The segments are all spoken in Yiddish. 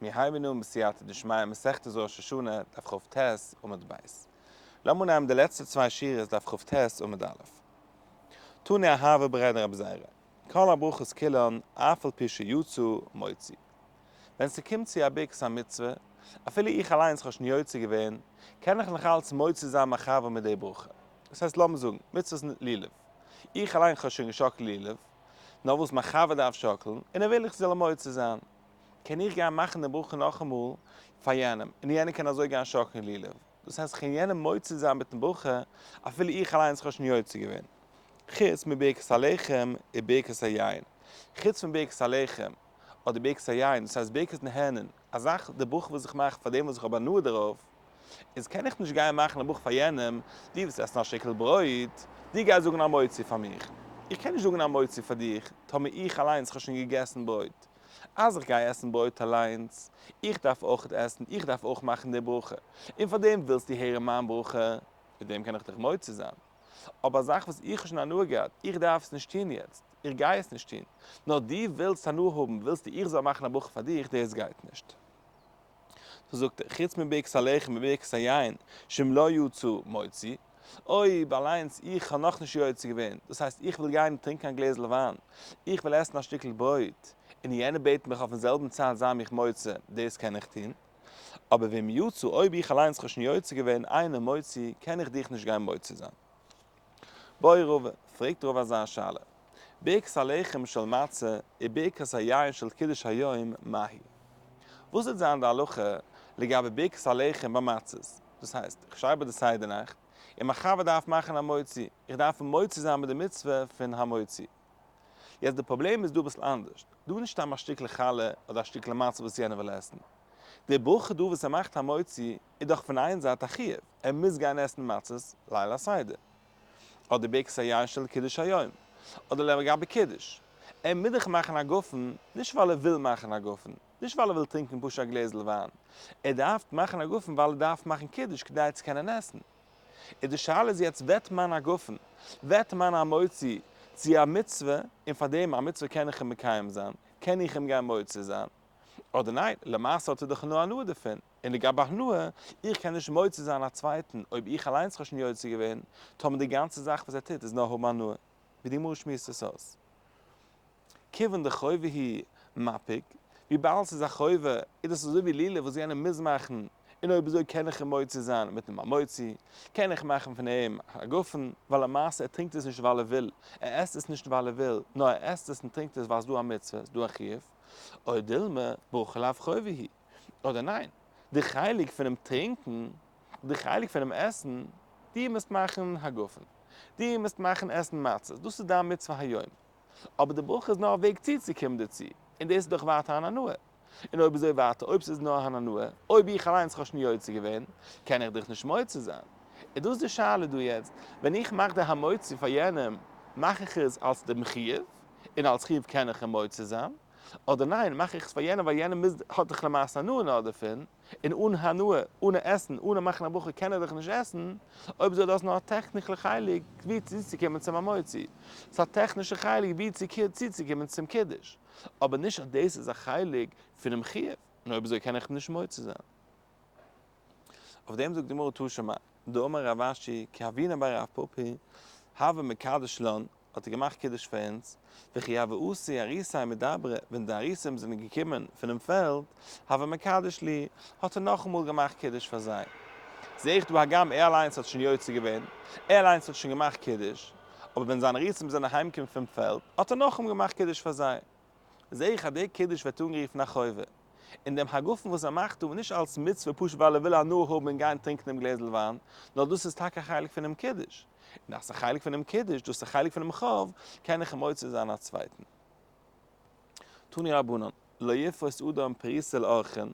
מיר הייבן אן בסייעתא דשמיא מסכת ראש השנה, דף כט, עמוד ב'. לאמיר נעמען די לעצטע צוויי שורות דף כט, עמוד א'. תנא אהבה בריה דרבי זירא, כל הברכות כולן אף על פי שיצא מוציא. ווען ס'קומט צו א ברכת המצוה, אפילו איך אליינס האב שוין יוצא געווען, קען איך נאך אלץ מוציא זיין מיין חבר מיט די ברכה. דאס הייסט לאמיר זאגן, מצוות לולב. איך אליין האב שוין געשאקלט לולב, נאר וואס מיין חבר דארף שאקלן, און ער וויל איך זאל אים מוציא זיין. קען איך גיין מאכן די ברכה נאכאמאל פאר יענעם, און יענער קען אזוי גיין שאקלן לולב. דאס הייסט כ'קען יענעם מוציא זיין מיטן ברכה, אפילו איך אליינס האב שוין יוצא געווען. חוץ מברכת הלחם וברכת היין. חוץ פון ברכת הלחם אדער ברכת היין, דאס הייסט ברכת נהנין, א זאך די ברכה וואס איך מאך פאר דעם וואס איך האב הנאה דערויף, איז קען איך נישט גיין מאכן א ברכה פאר יענעם, דו וועסט עסן א שטיקל ברויט, דו גיי זאגן המוציא פאר מיך. איך קען נישט זאגן המוציא פאר דיך, טאמער איך אליינס האב שוין געגעסן ברויט. אז איך גיי עסן ברויט אליינס, איך דארף אויך עסן, איך דארף אויך מאכן די ברכה, און פאר דעם ווילסטו הערן מיין ברכה, מיט דעם קען איך דיך מוציא זיין. אבער א זאך וואס איך האב שוין הנאה געהאט, איך דארף עס נישט טון יעצט, איך גיי עס נישט טון, נאר דו ווילסט הנאה האבן, ווילסטו איך זאל מאכן א ברכה פאר דיך, דאס גייט נישט. דאס זאגט ער, חוץ מברכת הלחם וברכת היין, שאם לא יצא מוציא, אויב אליינס איך האב נאכנישט יוצא געווען, דאס הייסט איך וויל גיין טרינקען א גלעזל וויין, איך וויל עסן א שטיקל ברויט, און יענער בעט מיך אויפן זעלבן צייט זיי מיך מוציא, דאס קען איך טון. אבער ואם יצא, אויב איך אליינס האב שוין יוצא געווען, אינו מוציא, קען איך דיך נישט גיין מוציא זיין. בעי רבא, פרעגט רבא אזא שאלה, ברכת הלחם של מצה וברכת היין של קידוש היום מהו? וואס וועט זיין די הלכה לגבי ברכת הלחם ביי מצות? דאס הייסט, איך שטיי ביי די סדר נאכט, און מיין חבר דארף מאכן המוציא, איך דארף אים מוציא זיין מיט די מצוה פון המוציא. יעצט די פראבלעם איז דא אביסל אנדערש, דא איז נישט סתם א שטיקל חלה אדער א שטיקל מצה וואס יענער וויל עסן, די ברכה דא וואס ער מאכט המוציא איז דאך פון איין זייט א חיוב, ער מוז גיין עסן מצות ליל הסדר, אדער ברכת היין של קידוש היום, אדער לגבי קידוש, ער מוז דאך מאכן א גפן, נישט ווייל ער וויל מאכן א גפן, נישט ווייל ער וויל טרינקען פשוט א גלעזל וויין, ער דארף מאכן א גפן ווייל ער דארף מאכן קידוש כדי צו קענען עסן. איז די שאלה איז יעצט וועט מיין הגפן, וועט מיין המוציא צו א מצוה, און פאר דעם א מצוה קען איך אים מקיים זיין, קען איך אים גיין מוציא זיין, אדער ניין, למעשה האט ער דאך נאר הנאה דערפון, און לגבי הנאה, איך קען נישט מוציא זיין א צווייטן אויב איך אליינס האב שוין יוצא געווען, טאמער די גאנצע זאך וואס ער טוט איז נאר האבן הנאה, ווי די גמרא שמועסט עס אויס. כיוון דחובה היא מפיק, וויבאלד ס'איז א חובה, איז דאס אזוי ווי לולב וואס יענער מוז מאכן, און אויב אזוי קען איך אים מוציא זיין מיט דעם המוציא, קען איך מאכן פון אים א גפן, ווייל למעשה ער טרינקט עס נישט ווייל ער וויל, ער עסט עס נישט ווייל ער וויל, נאר ער עסט עס און טרינקט עס ווייל ס'איז דא א מצוה, ס'איז דא א חיוב, או דילמא ברכה לאו חובה היא, אדער ניין, די חלק פונעם טרינקן, די חלק פונעם עסן, דו מוזט מאכן הגפן, דו מוזט מאכן עסן מצות, דאס איז דיין מצוה היום. אבער די ברכה איז נאר א וועג צוצוקומען דערצו, און דאס איז דאך ווייטער אן הנאה. און אויב אזוי ווייטער, אויב ס'איז נאר אן הנאה, אויב איך אליינס האב שוין יוצא געווען, קען איך דיך נישט מוציא זיין. איז דאס די שאלה דא יעצט, ווען איך מאך די המוציא פאר יענעם, מאך איך עס אלס דעם חיוב, און אלס חיוב קען איך אים מוציא זיין, אדער ניין, מאך איך עס פאר יענעם ווייל יענער מוז, האט דאך למעשה הנאה נאר דערפון, און אן הנאה, אנע עסן, אנע מאכן א ברכה קען ער דאך נישט עסן, אויב אזוי דאס נאר א טעכנישע חלק ווי צוצוקומען צום המוציא, ס'איז א טעכנישע חלק ווי צוצוקומען צום קידוש, אבער נישט אז דאס איז א חלק פונעם חיוב, און אויב אזוי קען איך נישט מוציא זיין. אויף דעם זאגט די גמרא תא שמע, דאמר רב אשי כי הוינן בי רב פפי, הוה מקדש לן, האט ער געמאכט קידוש פאר אונז, וכי הוו אתי אריסי מדברא, ווען די אריסים זענען געקומען פונעם פעלד, הוה מקדש להו, האט ער נאכאמאל געמאכט קידוש פאר זיי. זעה איך דא הגם ער אליינס האט שוין יוצא געווען, ער אליינס האט שוין געמאכט קידוש, אבער ווען זיינע אריסים זענען אהיימגעקומען פון פעלד, האט ער נאכאמאל געמאכט קידוש פאר זיי. זעה איך אז דער קידוש ווערט אנגערופן א חובה, און דעם הגפן וואס ער מאכט דא נישט אלס מצוה פשוט ווייל ער וויל הנאה האבן און גיין טרינקען דעם גלעזל וויין, נאר דאס איז טאקע א חלק פונעם קידוש, און אז ס'איז א חלק פונעם קידוש, דאס איז א חלק פונעם חוב, קען איך אים מוציא זיין א צווייטן. תנו רבנן, לא יפרוס אדם פרוסה לאורחין,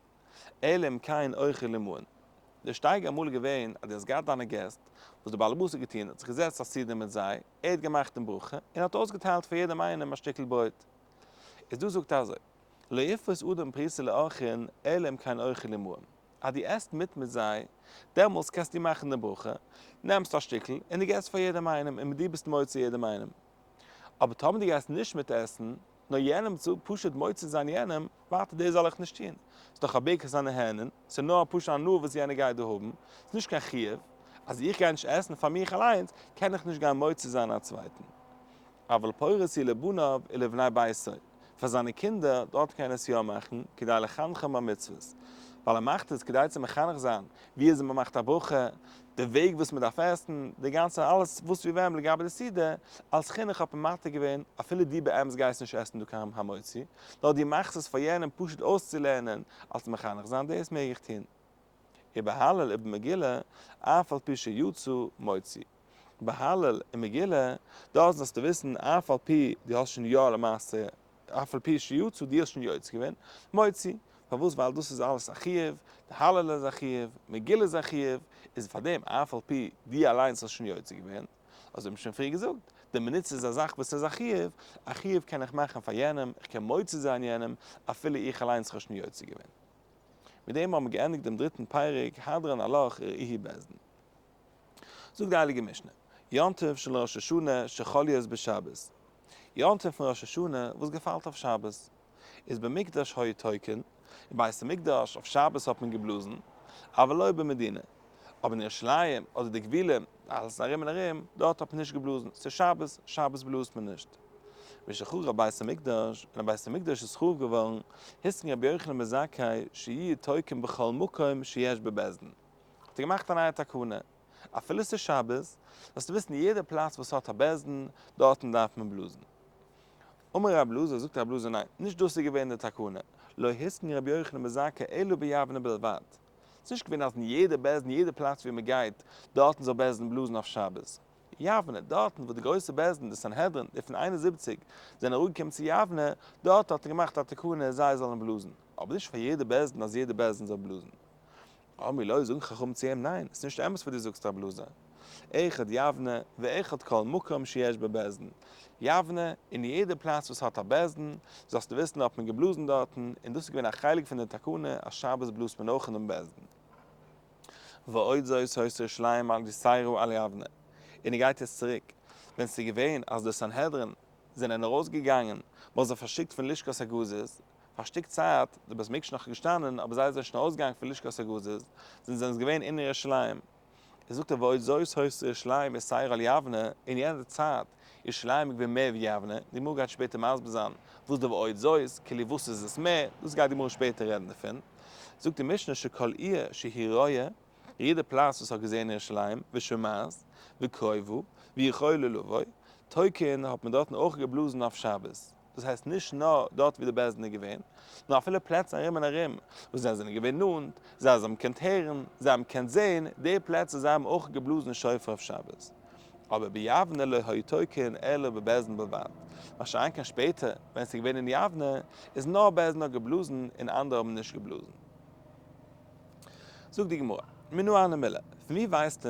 אלא אם כן אוכל עמהן. דער שטייגער אמאל איז געווען אז דו האסט געהאט דיינע געסט, וואס דער בעל הבית האט געטון, האט זיך געזעצט א סעודה מיט זיי, ער האט געמאכט דעם ברכה, און האט אויסגעטיילט פאר יעדעם איינעם א שטיקל ברויט. איז דא זאגט אזוי, לא יפרוס אדם פרוסה לאורחין אלא אם כן אוכל עמהם, אז דו עסט מיט מיט זיי, דעמאלס קענסטו מאכן די ברכה, נעמסט א שטיקל און דו געבסט פאר יעדעם איינעם און דו ביסט מוציא יעדעם איינעם. אבער טאמער דו גייסט נישט מיט עסן. נאר יענעם צו פשוט מוציא זיין יענעם, ווייטער דאס זאל איך נישט טון, ס'איז דאך א ברכת הנהנין, ס'איז נאר א פשוט הנאה וואס יענער גייט דא האבן, ס'איז נישט קיין חיוב, אז איך גיי נישט עסן פאר מיך אליינס, קען איך נישט גיין מוציא זיין א צווייטן. אבל פורס הוא לבניו ולבני ביתו, פאר זיינע קינדער, דארט קען ער עס יא מאכן, כדי לחנכם במצוות, ווייל ער מאכט עס כדי צו מחנך זיין ווי אזוי מען מאכט א ברכה, די וועג וואס מען דארף עסן, די גאנצע אלעס וואס ווי ווען לגבי די סעודה, אלס חינוך האט מען מתיר געווען, אפילו דו באמת גייסט נישט עסן דא קיין המוציא, נאר דו מאכסט עס פאר יענעם פשוט אויסצולערנען, אלס מחנך זיין, דאס מעג איך טון. ובהלל ובמגילה, אף על פי שיצא מוציא. בהלל און מגילה, דארט זאלסטו וויסן, אף על פי דו האסט שוין יא למעשה, אף על פי שיצא, דו האסט שוין יוצא געווען, מוציא. פארוואס? ווייל דאס איז אלעס א חיוב, די הלל איז א חיוב, מגילה איז א חיוב, איז פאר דעם אף על פי דו אליינס האסט שוין יוצא געווען, אזוי האט מען שוין פריער געזאגט, די מינוט ס'איז א זאך וואס איז א חיוב, א חיוב קען איך מאכן פאר יענעם, איך קען מוציא זיין יענעם, אפילו איך אליינס האב שוין יוצא געווען. מיט דעם האבן מיר געענדיגט דעם דריטן פרק, הדרן עלך וראיהי בית דין. זאגט די הייליגע משנה, יום טוב של ראש השנה שחל להיות בשבת, יום טוב פון ראש השנה וואס געפאלט אויף שבת, איז במקדש היו תוקעין, אין בית המקדש אויף שבת האט מען געבלאזן, אבל לא במדינה, אבער אין ירושלים אדער די גבולים, אלעס ארום און ארום, דארט האט מען נישט געבלאזן, ס'איז שבת, שבת בלאזט מען נישט. משחרב בית המקדש, ווען בית המקדש איז חרוב געווארן, התקין רבי יוחנן בן זכאי שיהיו תוקעין בכל מקום שיש בו בית דין. האט ער געמאכט א נייע תקנה, אפילו ס'איז שבת, זאלסטו וויסן יעדע פלאץ וואס האט א בית דין, דארטן דארף מען בלאזן. אמר רב אלעזר, זאגט רב אלעזר ניין, נישט דאס איז געווען די תקנה, לא התקין רבי יוחנן בן זכאי אלא ביבנה בלבד. ס'איז נישט געווען אז אין יעדע בית דין, יעדע פלאץ ווי מ'גייט, דארטן זאל בית דין בלאזן אויף שבת. יבנה, דארטן וואו די גרויסע בית דין, די סנהדרין, די פון 71, זענען אראפגעקומען צו יבנה, דארט האט ער געמאכט א תקנה זיי זאלן בלאזן, אבער נישט פאר יעדע בית דין אז יעדע בית דין זאל בלאזן. אמרו לו, זאגן חכמים צו אים, ניין, עס איז נישט אמת וואס דו זאגסט רב אלעזר, אחד יבנה ואחד כל מקום שיש בו בית דין, יבנה, אין יעדע פלאץ וואס האט א בית דין, זאלסטו וויסן האט מען געבלאזן דארטן, און דאס איז געווען א חלק פון די תקנה אז שבת בלאזט מען אויך אינעם בית דין. ועוד זאת היתה ירושלים יתירה על יבנה, און ער גייט יעצט צוריק ווען ס'איז געווען אז די סנהדרין זענען ארויסגעגאנגען, מ'האט זיי פארשיקט פון לשכת הגזית, פאר א שטיק צייט, די בית המקדש נאך געשטאנען, אבער זיי זענען שוין ארויסגעגאנגען פון לשכת הגזית, זענען זענען געווען אין ירושלים. איז זאגט ער ועוד זאת היתה ירושלים יתירה על יבנה, אין יענע צייט, ירושלים איז געווען מער ווי יבנה, די גמרא גייט שפעטער מסביר זיין וואס די ועוד זאת, כאילו וואס איז עס מער, דאס גייט די גמרא שפעטער רעדן דערפון. זאגט די משנה שכל עיר שהיא רואה, יעדע פלאץ וואס האט געזען ירושלים, ושומעת, וקרובה, ויכולה לבוא, תוקעין האט מען דארטן אויך געבלאזן אויף שבת. דאס הייסט נישט נאר דארט ווי די בית דין איז געווען, נאר אפילו פלעצער ארום און ארום וואס זיי זענען געווען נאנט, זיי האבן געקענט הערן, זיי האבן געקענט זען, די פלעצער זיי האבן אויך געבלאזן שופר אויף שבת. אבער ביבנה לא היו תוקעין אלא בבית דין בלבד. מה שאין כן שפעטער ווען ס'איז געווען אין יבנה, איז נאר בית דין האט געבלאזן און אנדערע האבן נישט געבלאזן. זאגט די גמרא, מנא הני מילי, פון ווי ווייסטו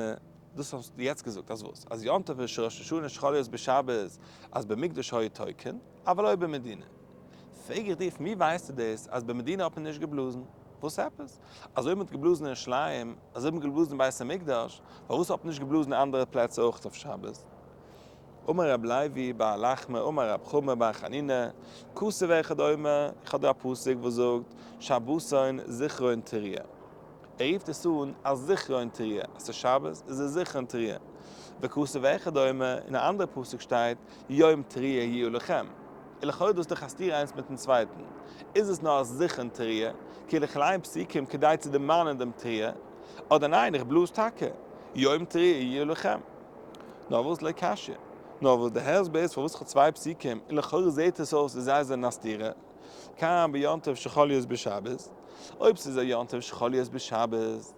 דאס האסטו יעצט געזאגט אז וואס? אז יום טוב איז ראש השנה שחל להיות בשבת אז במקדש היו תוקעין, אבל לא במדינה. פרעג איך דיר פון ווי ווייסטו דאס אז במדינה האט מען נישט געבלאזן? וואס עפעס? אז אויב מען האט געבלאזן אין ירושלים, אז אויב מען האט געבלאזן אין בית המקדש, פארוואס האט מען נישט געבלאזן אין אנדערע פלעצער אויך אויף שבת? אמר רב לוי בר לחמא אמר רב חמא בר חנינא, כתוב אחד אומר, איך האב דא א פסוק וואס זאגט, שבתון זכרון תרועה. ער רופט עס אן א זכרון תרועה, אז ס'איז שבת איז עס זכרון תרועה. וכתוב אחד אומר, אין א אנדערע פסוק שטייט, יום תרועה יהיה לכם. און לכאורה דאס דאך א סתירה איינס מיטן צווייטן. איז עס נאר א זכרון תרועה, כאילו איך ליין פסוקים כדי צו דערמאנען דעם תרועה, אדער ניין איך בלאז טאקע, יום תרועה יהיה לכם. נאר וואס לא קשיא. נאר וואס די הסבר איז פארוואס איך האב צוויי פסוקים, און לכאורה זעהט עס אויס ווי זיי זענען א סתירה. כאן ביום טוב שחל להיות בשבת, אויב ס'איז א יום טוב שחל להיות בשבת,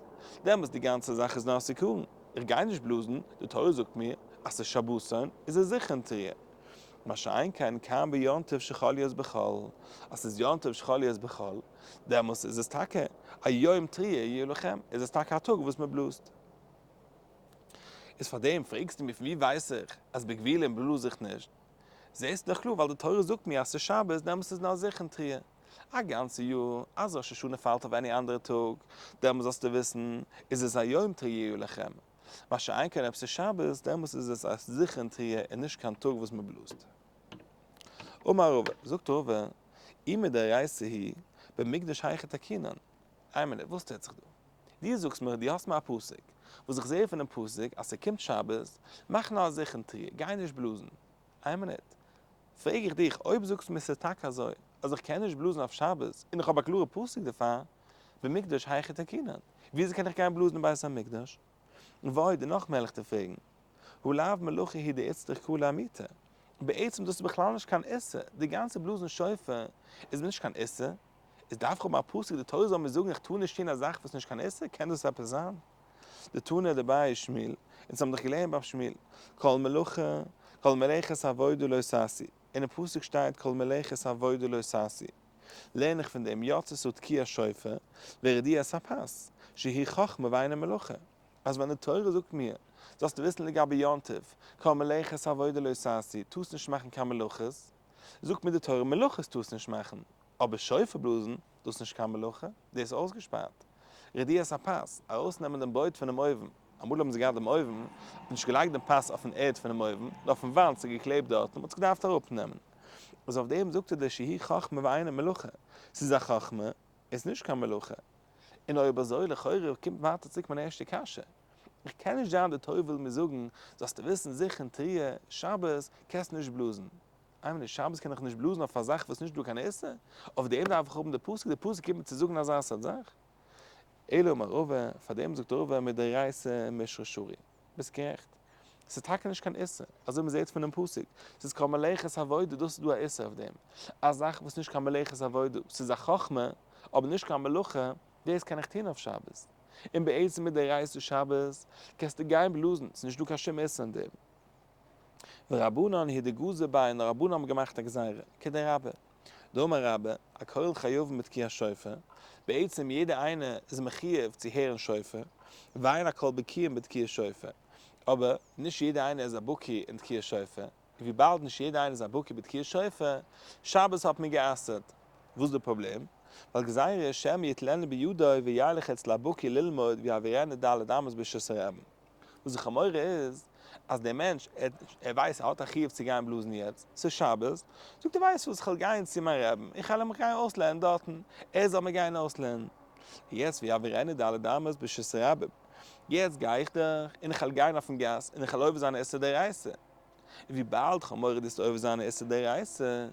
דעמאלטס די גאנצע זאך איז נאר א זכרון, איך גיי נישט בלאזן, די תורה זאגט מיר אז ס'איז שבתון, איז עס זכרון תרועה. מה שאין כן כאן ביום טוב שחל להיות בחול, אז ס'איז יום טוב שחל להיות בחול, דעמאלטס איז עס טאקע א יום תרועה יהיה לכם, איז עס טאקע א טאג וואס מ'בלאזט. איז פארדעם פרעגסטו מיר פון ווי ווייס איך אז בגבולים בלאז איך נישט? זעסט דאך קלאר ווייל די תורה זאגט מיר אז ס'איז שבת דעמאלטס איז נאר זכרון תרועה א גאנצע יאר, אז ראש השנה פאלט אויף any אנדערע טאג דעמאלטס זאלסטו וויסן איז עס א יום תרועה לכם, מה שאין כן אויב ס'איז שבת דעמאלטס איז עס א זכרון תרועה און נישט קיין טאג וואס מ'בלאזט. אמר רבא, זאגט רבא, אי מדאורייתא היא, במקדש היכי תקינן. איין מינוט, וואס טוט זיך דא? דו זאגסט מיר, דו האסט מיר א פסוק, וואס איך זעה פונעם פסוק אז ס'קומט שבת, מאך נאר זיכער תרועה, גיי נישט בלאזן. איין מינוט, פרעג איך דיך, אויב זאגסטו מיר ס'איז טאקע אזוי, אז איך קען נישט בלאזן אויף שבת, און איך האב א קלארע פסוק דערפאר, במקדש היכי תקינן, וויאזוי קען איך גיין בלאזן אין בית המקדש? ועוד, און נאך מער וועל איך דיר פרעגן, הא לאו מלאכה היא דאיצטריך קלא לאמעוטי, בעצם דאס איז בכלל נישט קיין איסור, די גאנצע בלאזן שופר איז נישט קיין איסור, איז דארף איך האבן א פסוק די תורה זאל מיר זאגן איך טאר נישט טון א זאך וואס איז נישט קיין איסור, קען דאס עפעס זיין? דתנא דבי שמואל, אונז האבן דאך געלערנט ביים שמואל, כל מלאכה, כל מלאכת עבודה לא תעשו, אינעם פסוק שטייט כל מלאכת עבודה לא תעשו, לערן איך פון דעם יצתה תקיעת שופר ורדיית הפת, שהיא חכמה ואינה מלאכה, אז ווען די תורה זאגט מיר, זאלסטו וויסן לגבי יום טוב, כל מלאכת עבודה לא תעשו, טארסט נישט מאכן קיין מלאכות, זאגט מיר די תורה מלאכות טארסט נישט מאכן, אבער שופר בלאזן, דאס איז נישט קיין מלאכה, דאס איז אויסגעשפארט. רדיית הפת, ארויסנעמען דעם ברויט פונעם אויוון, אמאל האבן זיי געהאט דעם אויוון, האט מען נישט געלייגט דעם פת אויפן ערד פונעם אויוון, נאר אויפן וואנט, ס'איז געקלעבט דארטן, מען האט עס געדארפט אראפנעמען. איז אויף דעם זאגט ער דער שהיא חכמה ואינה מלאכה, ס'איז א חכמה, איז נישט קיין מלאכה. און אויב אזוי לכאורה קומט ווייטער צוריק מיין ערשטע קשיא, איך קען נישט זיין די תורה וויל מיר זאגן, זאלסטו וויסן זיכער אין תרועה, שבת, קענסט נישט בלאזן. איין מינוט, שבת קען איך נישט בלאזן אויף א זאך וואס נישט דא קיין איסור? אויף דעם דארף איך האבן די פסוק? די פסוק קומט מיר צו זאגן אזא סארט זאך? אלא אמר רבא, פאר דעם זאגט רבא מדאורייתא מישרא שרי. ביסט גערעכט. ס'איז טאקע נישט קיין איסור, אזוי מ'זעט פונעם פסוק. ס'איז כל מלאכת עבודה, דאס איז דא א איסור אויף דעם. א זאך וואס נישט קיין מלאכת עבודה, ס'איז א חכמה, אבער נישט קיין מלאכה, דאס קען איך טון אויף שבת. און בעצם מדאורייתא שבת קענסטו גיין בלאזן, ס'איז נישט דא קיין שום איסור אין דעם. ורבנן הוא דגזור ביה און די רבנן האבן געמאכט א גזירה, כדרבה. דאמר רבה, הכל חייבין בתקיעת שופר, בעצם יעדער איינער איז מחיוב צו הערן שופר, ואין הכל בקיאים בתקיעת שופר, אבער נישט יעדער איינער איז א בקי אין תקיעת שופר, און וויבאלד נישט יעדער איינער איז א בקי בתקיעת שופר, שבת האט מען גע'אסר'ט. וואס איז די פראבלעם? ווייל גזירה שמא יטלנו בידו וילך אצל הבקי ללמוד ויעבירנו ד' אמות ברשות הרבים. וואס די חמורה איז, אז דער מענטש, ער ווייסט ער האט א חיוב צו גיין בלאזן יעצט, ס'איז שבת, זאגט ער ווייסט וואס, כ'וועל גיין צו מיין רעבן, איך וועל אים גיין אויסלערנען דארטן, ער זאל מיר גיין אויסלערנען. יעצט ויעבירנו ד' אמות ברשות הרבים, יעצט גיי איך דאך, און איך וועל גיין אויפן גאס, און איך וועל עובר זיין איסור דאורייתא. און וויבאלד כ'האב מורא דאס עובר זיין איסור דאורייתא,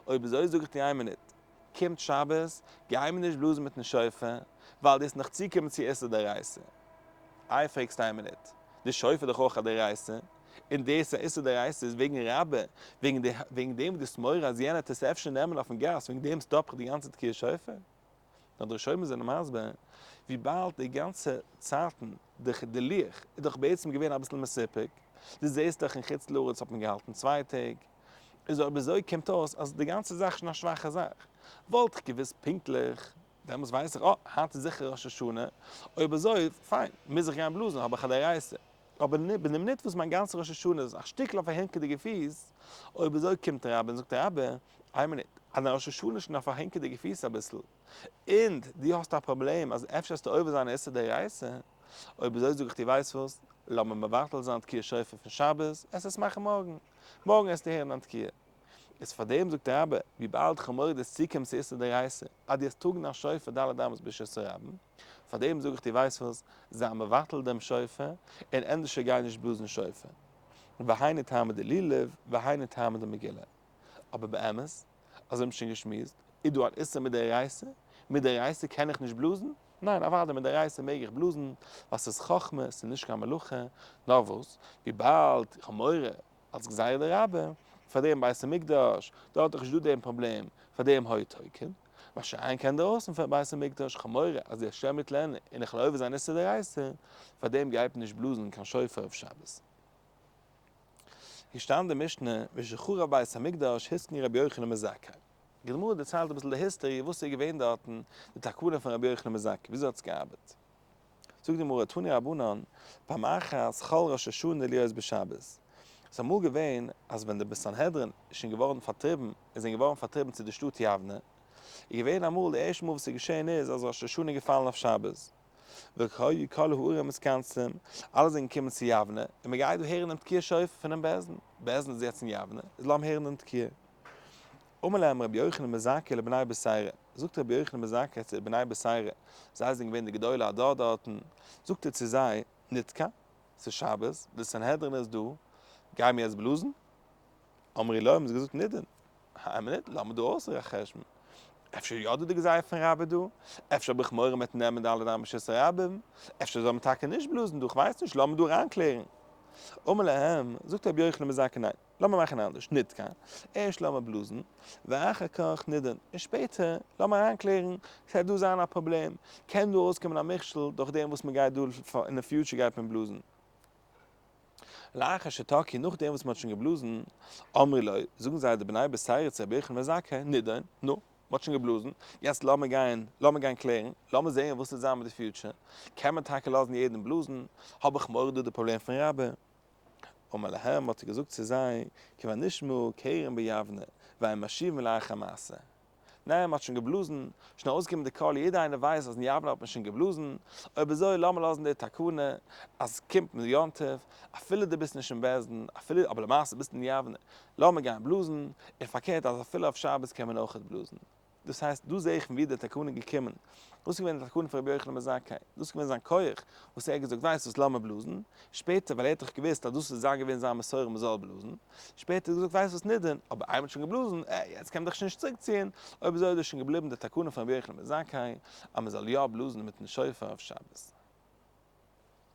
אויב אזוי זאג איך דיר איין מינוט, קומט שבת, גיי מיר נישט בלאזן מיטן שופר, ווייל דו וועסט נאך צוקומען צו איסור דאורייתא. איי פרעגסט איין מינוט, די שופר איז דאך אויך א דאורייתא, און דאס א איסור דאורייתא איז וועגן רבה, וועגן די וועגן דעם וואס דו האסט מורא אז יענער וועט עס אפשר נעמען אויפן גאס, וועגן דעם stop איך די גאנצע תקיעת שופר? נאר די ראשונים זענען מסביר, וויבאלד די גאנצע צייטן די די לוח איז דאך בעצם געווען אביסל מסופק, דו זעסט דאך אין חוץ לארץ האט מען געהאלטן 2 טעג, איז אויב אזוי קומט אויס אז די גאנצע זאך איז שוין א שוואכע זאך. וואלט איך געוואוסט פונקטליך, דעמאלטס ווייס איך, אה, היינט איז זיכער ראש השנה, אויב אזוי, פיין, מוז איך גיין בלאזן, האב איך א דאורייתא. אבער די מינוט וואס מיין גאנצע ראש השנה איז א שטיקל אויף א הינקעדיגע פיס, אויב אזוי קומט רבה און זאגט רבה, איין מינוט, אז דיין ראש השנה איז שוין אויף א הינקעדיגע פיס אביסל, און דו האסט א פראבלעם אז אפשר וועסטו עובר זיין איסור דאורייתא, אויב אזוי זאג איך דיר ווייסט וואס, לאמיר מבטל זיין תקיעת שופר פון שבת, עס עס מאכן מארגן, מארגן עסטו הערן דיין תקיעה. איז פאר דעם זאגט רבה, וויבאלד כ'האב מורא דו וועסט צוקומען צו איסור דאורייתא, אז דו וועסט טראגן א שופר ד' אמות ברשות הרבים, פאר דעם זאג איך דיר ווייסט וואס, זיי מבטל דעם שופר, און ענדערשער גיי נישט בלאזן שופר. והיינו טעמא דלולב, והיינו טעמא דמגילה. אבער באמת, אזוי האבן שוין געשמועסט, איז דא אן איסור מדאורייתא? מדאורייתא קען איך נישט בלאזן? ניין, אוודאי מדאורייתא מעג איך בלאזן, ווייל ס'איז חכמה, ס'איז נישט קיין מלאכה, נאר וואס, וויבאלד איך האב מורא אלס גזירה דרבה, פאר דעם בית המקדש, דארט איז נישט דא דעם פראבלעם, פאר דעם היו תוקעין, מה שאין כן דרויסן פון בית המקדש, איך האב מורא אז די השם וועט לערנען און איך וועל עובר זיין איסור דאורייתא, פאר דעם גייט מען נישט בלאזן קיין שופר אויף שבת. געשטאנען די משנה, משחרב בית המקדש התקין רבי יוחנן בן זכאי. די גמרא דערציילט אביסל די history וואס איז געווען דארטן, די תקנה פון רבי יוחנן בן זכאי, וויאזוי האט עס געארבעט. זאגט די גמרא, תנו רבנן, פעם אחת חל ראש השנה להיות בשבת. ס'איז אמאל געווען אז ווען די סנהדרין איז שוין געווארן פארטריבן, און זענען געווארן פארטריבן צו די שטאט יבנה, איז געווען אמאל די ערשטע מאל וואס איז געשען איז אז ראש השנה איז געפאלן אויף שבת. והיו כל הערים מתכנסים, אלע זענען געקומען צו יבנה, און מען גייט דא הערן דעם תקיעת שופר פונעם בית דין, בית דין איז יעצט אין יבנה, איז לאמיר הערן דעם תקיעה. אמר להם רבי יוחנן בן זכאי לבני בתירא, זאגט רבי יוחנן בן זכאי צו די בני בתירא, זיי זענען געווען די גדולי הדור דארטן, זאגט ער צו זיי, נתקע, ס'איז שבת, די סנהדרין איז דא, גייען מיר יעצט בלאזן? אמרו לו, האבן זיי געזאגט, נידון, איין מינוט, לאמיר דא אויסרעכענען א חשבון, אפשר יא דא די גזירה פון רבי דא, אפשר האב איך מורא מ'וועט נעמען די אלע רשות הרבים, אפשר זאל מען טאקע נישט בלאזן דא, כ'ווייס נישט, לאמיר דא אריינקלערן. אמר להם, זאגט רבי יוחנן בן זכאי, ניין, לאמיר מאכן אנדערש, נתקע, ערשט לאמיר בלאזן, ואחר כך נידון, און שפעטער לאמיר אריינקלערן, ס'וועט דא זיין א פראבלעם, קען דא ארויסקומען א מכשול דורך דעם וואס מ'גייט דא אין די future גייט מען בלאזן. לאחר שתקעו, נאכדעם וואס מ'האט שוין געבלאזן, אמרו לו, זאגן זיי די בני בתירא צו רבי יוחנן בן זכאי, נידון, נו, מ'האט שוין געבלאזן, יעצט לאמיר גיין, לאמיר גיין קלערן, לאמיר זען וואס וועט זיין מיט די future, קען מען טאקע לאזן יעדן בלאזן, האב איך מורא דא די פראבלעם פון רבי. אמר להם, האט ער געזאגט צו זיי, כבר נשמע קרן ביבנה, ואין משיבין לאחר מעשה. ניין, מ'האט שוין געבלאזן, שוין ארויסגעקומען די קול, יעדער איינער ווייסט אז אין יבנה האט מען שוין געבלאזן, אויב אזוי לאמיר לאזן די תקנה אז עס קומט מיט יום טוב, אפילו דו ביסט נישט אין בית דין, אפילו, אבער למעשה ביסטו אין יבנה, לאמיר גיין בלאזן, און פארקערט אז אפילו אויף שבת קען מען אויכעט בלאזן. דאס הייסט, דא זע איך פון ווי איז די תקנה געקומען. דאס איז געווען די תקנה פון רבי יוחנן בן זכאי, דאס איז געווען זיין כח, וואס ער האט געזאגט, ווייסט וואס, לאמיר בלאזן, שפעטער, ווייל ער האט דאך געוואוסט אז דאס איז זיין געווען זיין מסורה מען זאל בלאזן, שפעטער האט ער געזאגט, ווייסט וואס, נידון, אבער איינמאל האט שוין געבלאזן, אה, יעצט קען מען דאך שוין נישט צוריק ציען, אויב אזוי איז דאס שוין געבליבן די תקנה פון רבי יוחנן בן זכאי, אז מען זאל יא בלאזן מיטן שופר אויף שבת.